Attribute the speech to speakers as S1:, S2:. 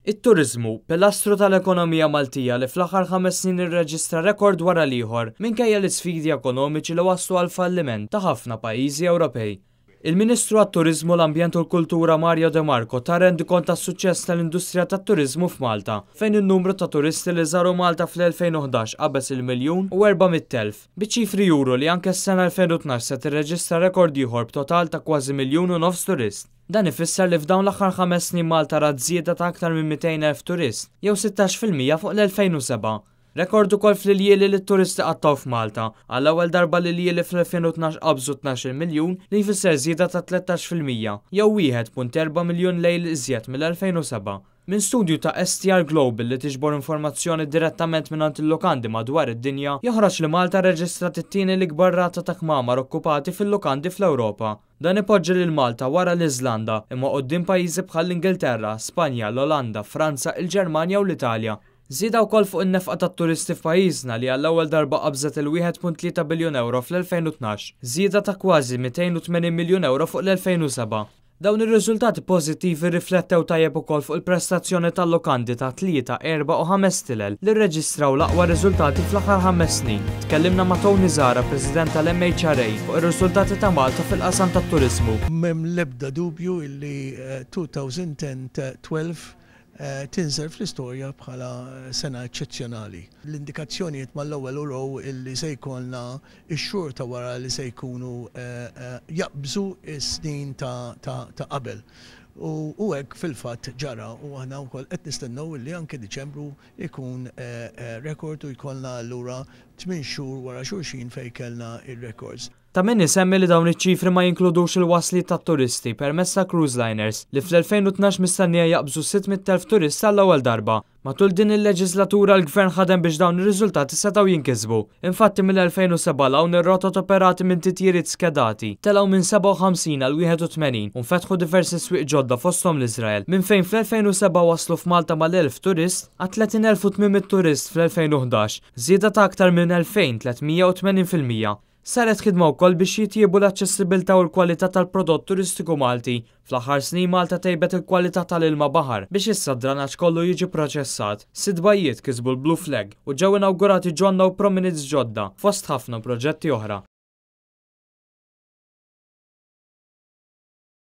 S1: It-turiżmu, pilastru tal-ekonomija Maltija li fl-aħħar 5 snin irreġistra rekord wara l-ieħor minkejja l-isfidi ekonomiċi li waslu għal falliment ta' ħafna pajjiżi Ewropej. Il-Ministru għat-Turiżmu, l-Ambjent u l-Kultura Mario De Marco ta rendikont tas-suċċess tal-industrija tat-turiżmu f'Malta, fejn in-numru ta' turisti li żaru Malta fl-2011 qabeż il-1,400,000. Biċ-ċifri juru li anke s-sena 2012 se tirreġistra rekord ieħor b'total ta' kważi 1.5 miljun turist. Dan ifisser li f'dawn l-aħħar 5 snin Malta rat żieda ta' aktar minn 200,000 turist, jew 16% fuq l-2007. Rekord ukoll fl-iljieli li t-turisti qattaw f'Malta. Għall-ewwel darba l-iljieli fl-2012 qabżu 12 miljun, li jfisser żieda ta' 13% jew 1.4 miljun lejl iżjed mill-2007. Minn studju ta' STR Global li tiġbor informazzjoni direttament minn il-lokandi madwar id-dinja, joħroġ li Malta reġistrat it-tieni l-ikbar rata ta' kmamar okkupati fil-lokandi fl-Ewropa. Dan ipoġġi lil Malta wara l-Iżlanda, imma quddiem pajjiżi bħal l-Ingilterra, Spanja, l-Olanda, Franza, il-Ġermanja u l-Italja. Żieda wkoll fuq in-nefqa tat-turisti f'pajjiżna li għall-ewwel darba qabżet il-1.3 biljun euro fl-2012, żieda ta' kważi 280 miljun euro fuq l-2007. Dawn ir-riżultati pożittivi riflettew tajjeb ukoll fuq il-prestazzjoni tal-lokandi ta' 3, 4 u 5 stilel li rreġistraw l-aqwa riżultati fl-aħħar 5 snin. Tkellimna ma' Tony Zara, President tal-MHRA, fuq ir-riżultati ta' Malta fil-qasam tat-turiżmu.
S2: M'hemm l-ebda dubju illi 2010-12 tinżel fl-istorja bħala sena eċċezzjonali. L-indikazzjonijiet mal-ewwel uraw illi se jkollna x-xhur ta' wara li se jkunu jaqbżu s-snin ta' qabel. U hekk fil-fatt ġara u aħna wkoll qed nistennew illi anke Diċembru ikun rekord u jkollna allura 8 xhur wara xulxin fejn kellna ir-records.
S1: Ta' min isemmi li dawn iċ-ċifri ma jinkludux il-wasli ta' turisti permezz ta' cruise liners li fl-2012 mistennija jaqbżu 600,000 turist għall-ewwel darba. Matul din il-leġislatura l-gvern ħadem biex dawn ir-riżultati setgħu jinkisbu. Infatti, mill-2007 'l hawn ir-rotot operati minn titjiriet skedati telgħu minn 57 għal 81 u nfetħu diversi swieq ġodda, fosthom l-Iżrael. Minn fejn fl-2007 waslu f'Malta mal-1000 turist għal 30,800 turist fl-2011, żieda ta' aktar minn 2380%. Saret ħidma wkoll biex jitjiebu l-aċċessibilità u l-kwalità tal-prodott turistiku Malti. Fl-aħħar snin Malta tejbet il-kwalità tal-ilma baħar biex issa d-dranaġġ kollu jiġi proċessat. Sitt bajjiet kisbu l-Blue Flag u ġew inawgurati ġonna u promenades ġodda fost ħafna proġetti oħra.